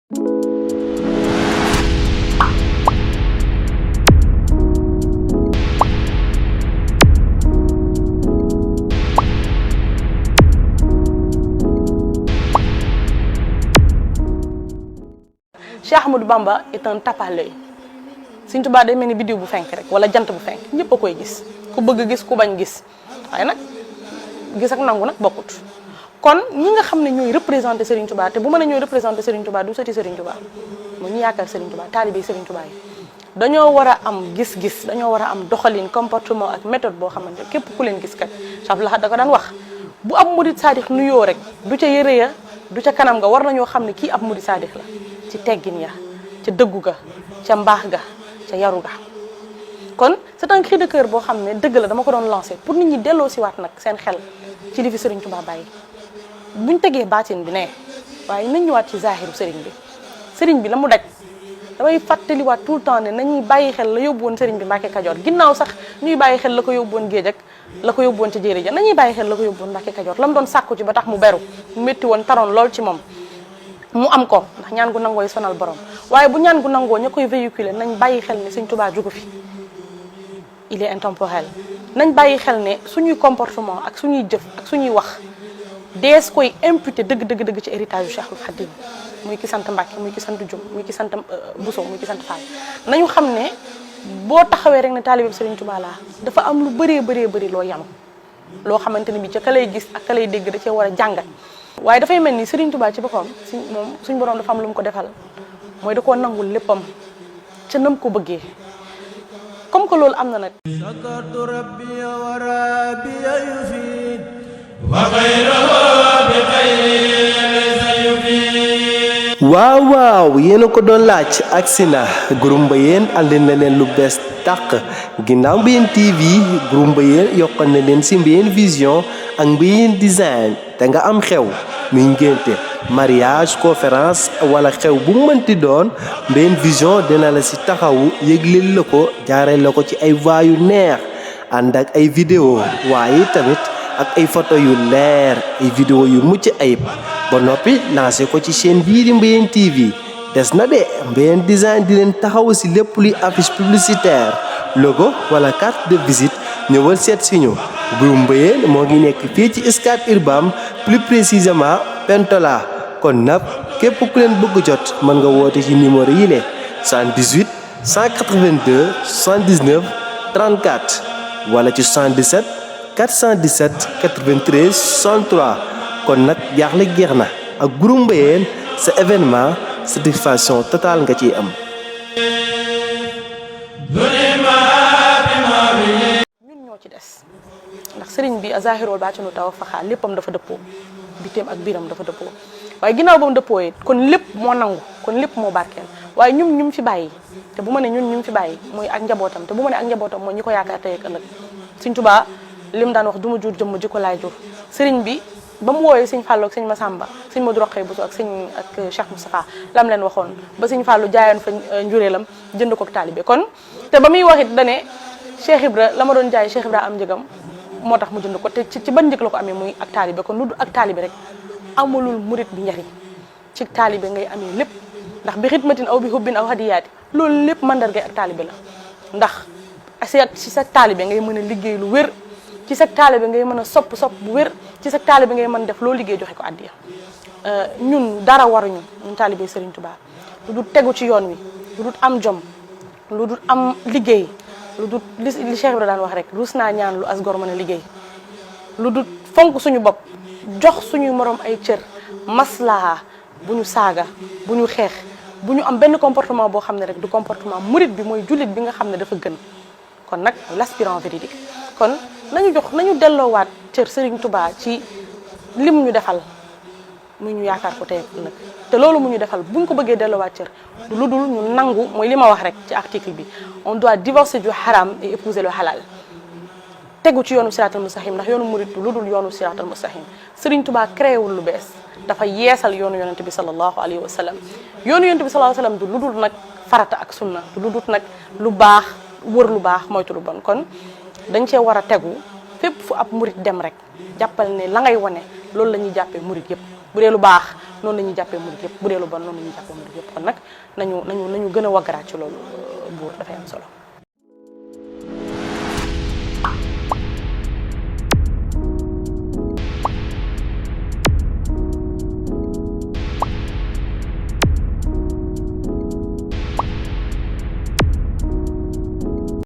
Cheikh Ahmadou Bamba est un tape à l'œil. Sëriñ Tuubaa day mel ni biddiw bu fenk rek wala jant bu fenk ñëpp a koy gis ku bëgg gis ku bañ gis waaye nag gis ak nangu nag bokkut. kon ñi nga xam ne ñooy représenté Serigne Touba te bu ma ne ñooy représenté Serigne Touba du sëti Serigne Touba mooy ñu yaakaar Serigne Touba taalibe Serigne Touba yi dañoo war a am gis-gis dañoo war a am doxalin comportement ak méthode boo xamante képp ku leen gis kat Cheikh Lahad da ko daan wax bu ab murid saadix nuyoo rek du ca yëre ya du ca kanam nga war nañoo xam ne kii ab murid saadix la ci teggin ya ca dëggu ga ca mbaax ga ca yaru ga. kon c'est un cri de cœur boo xam ne dëgg la dama ko doon lancé pour nit ñi delloo si waat nag seen xel ci li fi Serigne Touba bàyyi buñ tegee baatin bi ne waaye nañ ñëwaat ci zahiru Serigne bi la mu daj damay fàttaliwaat tout le temps ne nañuy bàyyi xel la yóbbu woon Serigne bi Mbacke Kajoor ginnaaw sax ñuy bàyyi xel la ko yóbbu woon géej ak la ko yóbbu woon ci jéeri ja nañuy bàyyi xel la ko yóbbu woon Mbacke Kajoor la mu doon sàkku ci ba tax mu beru mu métti woon taroon lool ci moom mu am ko ndax ñaan gu nangooy sonal borom waaye bu ñaan gu nangoo ña koy véhiculer nañ bàyyi xel ne Serigne Touba jugu fi il est intemporel nañ bàyyi xel ne suñuy comportement ak suñuy jëf ak suñuy wax dees koy imputé dëgg ci héritage yu Cheikhul Khadim muy ki sant Mbacke muy ki sant Diom muy ki sant Bousso muy ki sant Fall nañu xam ne boo taxawee rek ne taalibe Serigne Touba laa dafa am lu bëree loo yanu loo xamante ne bi ca ka lay gis ak ka lay dégg da cee war a jàngat waaye dafay mel ni Serigne Touba ci boppam suñ borom dafa am lu mu ko defal mooy da koo nangul léppam ca nam ko bëggee comme que loolu am na nag sakartu rabbi wa rabbi yufid wa ghayruhu bi ghayri waaw yéen a ko doon laaj agsi na groupe Mbayeen andi na leen lu bees tàq ginnaaw Mbayeen TV groupe Mbayeen yokkal na leen si Mbayeen Vision ak Mbayeen Design te nga am xew muy ngénte mariage conférence wala xew bu mënti doon Mbayeen Vision dina la si taxawu yëgleel la ko jaaree la ko ci ay voix yu neex ànd ak ay vidéo waaye tamit ak ay photo yu leer ay vidéo yu mucc ayib ba noppi lancé ko ci chaîne bii di Mbayeen TV des na de Mbayeen Design di leen taxaw si lépp luy affiche publicitaire logo wala carte de visite ñëwal seet si ñu groupe Mbayeen moo ngi nekk fii ci Scat Urbam plus précisément Pentola kon nag képp ku leen bëgg jot mën nga woote ci numéro yi le 78 182 79 34 wala ci 77 417 93 63 kon nag jaaxle jeex na ak groupe Mbayeen sa événement satisfaction totale nga ciy am. ñun ñoo ci des ndax Serigne bi azahirul baatinu taw faxaa léppam dafa dëppoo biteem ak biiram dafa dëppoo waaye ginnaaw ba mu dëppoo it kon lépp moo nangu kon lépp moo barkeel waaye ñu fi bàyyi te bu ma ne ñun ñu fi bàyyi mooy ak njabootam te bu ma ne ak njabootam mooy ñi ko yaakaar tey ak ëllëg Serigne Touba lim daan wax du ma jur jëmm ji ko laay jur Serigne bi ba mu wooyee Serigne Fallou ak Serigne Massamba Serigne Modou Rokhaya Bousso ak Cheikh Moustapha lam leen waxoon ba Serigne Fallou jaayoon fa njureelam jënd ko ak taalibe kon te ba muy wax it dane Cheikh Ibra la ma doon jaay Cheikh Ibra am njëgam moo tax mu jënd ko te ci ban njëg la ko amee muy ak taalibe kon lu du ak taalibe rek amulul murit bi njariñ ci taalibe ngay amee lépp ndax bi xidmatin aw bi hubbin aw hadiyaati loolu lépp mandargay ak taalibe la ndax ci sa taalibe ngay mën a liggéey lu wér ci sa taalibe ngay mën a sopp bu wér ci sa taalibe ngay mën def loo liggéey joxe ko addiya ñun dara waruñu ñun taalibe Serigne Touba lu dul tegu ci yoon wi lu dul am jom lu dul am liggéey lu dul li Cheikh Ibrahima daan wax rek rus naa ñaan lu as gor mën a liggéey lu dul fonk suñu bopp jox suñuy morom ay cër maslaha bu ñu saaga bu ñu xeex bu ñu am benn comportement boo xam ne rek du comportement murit bi mooy jullit bi nga xam ne dafa gën kon nag l'aspirant véridique kon nañu delloowaat cër Serigne Touba ci lim ñu defal mu ñu yaakaar ko tey nag te loolu mu ñu defal buñ ko bëggee delloowaat cër du lu dul ñu nangu mooy li ma wax rek ci article bi on doit divorcer du haram et épouser le halal tegu ci yoonu siratal mustaqim ndax yoonu murit du lu dul yoonu siratal mustaqim Serigne Touba créé wul lu bees dafa yeesal yoonu yonente bi sallallahu alayhi wa sallam yoonu yonente bi sallallahu alayhi wa sallam du lu dul nag farata ak sunna du lu dul nag lu baax wër lu baax moytu lu bon kon dañ cee war a tegu fépp fu ab murit dem rek jàppal ne la ngay wane loolu la ñuy jàppee murit yëpp bu dee lu baax noonu la ñuy jàppee murid yëpp bu dee lu bon noonu la ñuy jàppee murid yëpp kon nag nañu gën a waggaraat ci loolu buur dafay am solo